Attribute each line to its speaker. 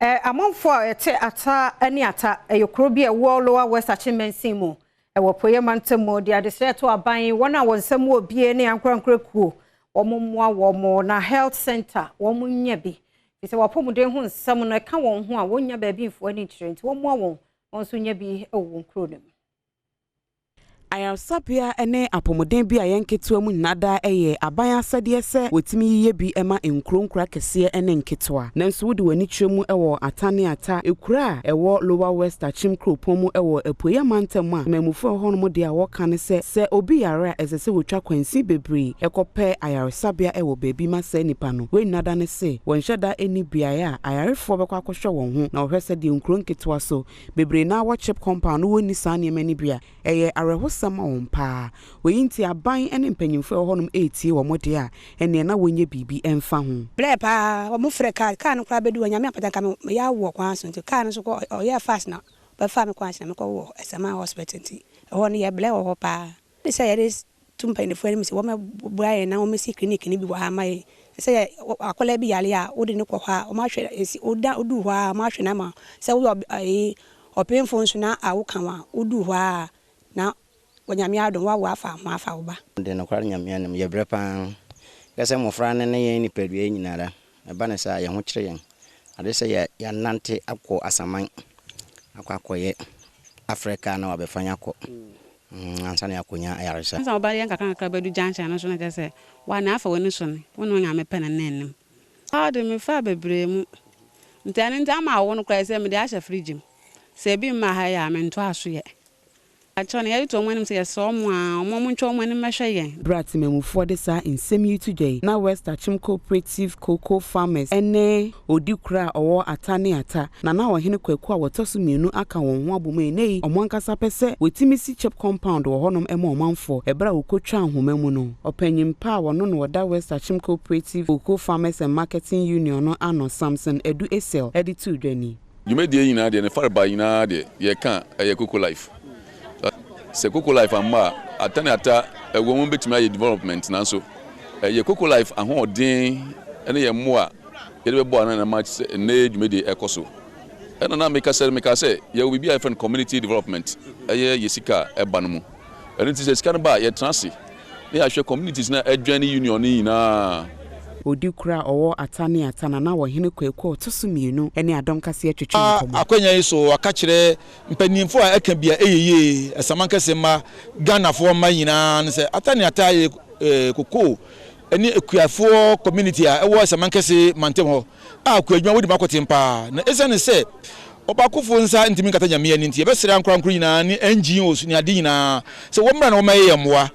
Speaker 1: Amanfoɔ a ɛte Ata ne Ata, ɛyɛ kuro bi a ɛwɔ Lower West Akyem mansin mu wɔ Apueeɛ Mantam mu, de adesrɛ to aban, wɔn a wɔn nsam wɔ bie ne ankorankora kuo, wɔn mmoa wɔn na health center wɔn nya bi. Firi sɛ wɔapɔmuden ho nsɛm no ɛka wɔn ho a wɔnnya baabi mfoɔ ani nkyerɛ nti wɔmmoa wɔn wɔn nso nya bi wɔ wɔn kuro no mu.
Speaker 2: Ayaresabea ne apɔmuden beaeɛ nketewa mu nyinaa daa yɛ aban asɛdeɛ sɛ wɔtumi yeyɛ bi ma nkuro nkuro akɛseɛ ne nketewa. Nanso wode w'ani kyerɛ mu wɔ Ata ne Ata, ekuro a ɛwɔ Lower West Akyem kuropɔn mu wɔ Apueeɛ mantam a, temanmufoɔ a ɛwɔ hɔnom deɛ a wɔka ne sɛ, sɛ obi yare a ɛsɛ sɛ wɔtwa kwansin bebree kɔpɛ ayaresabea wɔ baabi ma saa nipa no. Wei nyinaa da ne se wɔnhyɛ da nni beaeɛ a ayarefoɔ bɛkɔ akɔhwɛ wɔn ho na wɔhwɛ sɛdeɛ nkuro nketewa so bebree no ara wɔ chip compound no wɔnni saa nneɛma no bi a Ɛyɛ awerɛhosɛm ma wɔn paa. Wei nti aban ne mpanyimfo a ɛwɔ hɔnom retie wɔn deɛ a, ɛnneɛ na wɔnyɛ biribi mfa ho.
Speaker 3: Brɛ paa, wɔn frɛ car, car no koraa bɛdu hɔ, Nyame ampata nka me meyɛ awo wɔ kwan so nti car no nso kɔ ɔyɛɛ fast na ɔbɛfaa me kwan so na mekɔ wɔ Asaman hospital nti ɛhɔ no yɛ brɛ wɔ hɔ paa. Ne sɛ yɛde to mpanyinfoɔ anim sɛ wɔn mɛboa yɛn na wɔn mɛsi clinic no bi wɔ ha ama yɛn, sɛ yɛ akwadaa bi yare a wode no kɔ hɔ a wɔn ahwɛ esi woda woduu hɔ a wɔn ahwɛ no ama wo, sɛ woyɛ ɔb Ɔpemfo nso na awo ka wo a, woduu hɔ ara na Onyame adom woawo afa ho afa wo ba.
Speaker 4: De nokware Nyame anim, yɛbrɛ paa. Kɛ sɛ mmofra no ne yɛn nipadua yi nyinara, ɛba no saa a, yɛn ho kyere yɛn. Ade sɛ yɛ yɛanante akɔ asaman akɔ akɔyɛ afrɛ kaa na wabɛfa yɛn akɔ ansa na yɛakɔnya ayaresa.
Speaker 5: Ansa wobɛyɛ nkakrankakra bɛdu junction no so no kyerɛ sɛ woa nea afa w'ani so no wo ne Onyame pɛ no nna anim. Ɔhaw de mefaa bebree mu nti ɛno nti ama awo no koraa sɛ mede ahyɛ fridge mu sɛ ebi mma ha yi a mentoa so yɛ. Akyɛw no yɛde to wɔn anim sɛ yɛsrɛ wɔn a wɔn wɔntwa wɔn anim mmɛhwɛ yɛn.
Speaker 2: Berɛ a temanmufoɔ de saa nsɛm yi to dwa yi, na West Akyem Cooperative Cocoa Farmers ne Odikura a ɔwɔ Ata ne Ata, Nana Ɔhene Kwaku a wɔtɔ so mmienu aka wɔn ho abom a ɛnnɛ yi wɔn ankasa pɛ sɛ wɔtumi si chip compound wɔ hɔnom ma ɔmanfoɔ. Ɛberɛ a wɔkɔtwaa nhoma mu no, ɔpanyin pa a wɔno na ɔda West Akyem Cooperative Cocoa Farmers and Marketing Union no ano, Samson Adu Essel de too dwa ni.
Speaker 6: Dwumadie yi nyinaa deɛ ne farebae nyinaa deɛ yɛka a ɛyɛ Cocoa Life. Sɛ Cocoa Life amma a, ata ne ata ɛwɔ mu bɛtumi ayɛ development nanso ɛyɛ Cocoa Life ahoɔden ne yɛn mmoa a yɛde bɛbɔ ano na ɛma nnɛ yi dwumadie ɛkɔ so. Ɛna na meka sɛ mekaa sɛ yɛwɔ biribi a yɛfrɛ no community development ɛyɛ yɛ sika a ɛba no mu. Ɛno nti sɛ sika no ba a yɛtena ase na yɛahwɛ communities no a ɛjoin union no nyinaa.
Speaker 2: Odi koro a ɔwɔ Ata ne Ata na na Ɔhene Kwaku a ɔtɔ so mmienu ne Adɔm Kaseɛ twetwe nkɔmmɔ.
Speaker 7: Akwanya yi so waka kyerɛ mpanyinfoɔ a ɛka bi a ɛyɛ yie Asamankɛse mma Ghanafoɔ mma nyinaa no sɛ Ata ne Ata yɛ kokoo ne akuafoɔ community a ɛwɔ Asamankɛse mantam hɔ a kuadwuma wɔ di mu akoten paa na ɛsiane sɛ ɔbaakofo nsa ntumi nkata Nyame ani nti yɛbɛsrɛ ankorankoro nyinaa ne NGOs ne ade nyinaa sɛ wɔmmra na wɔmmɛyɛ yɛn mmoa.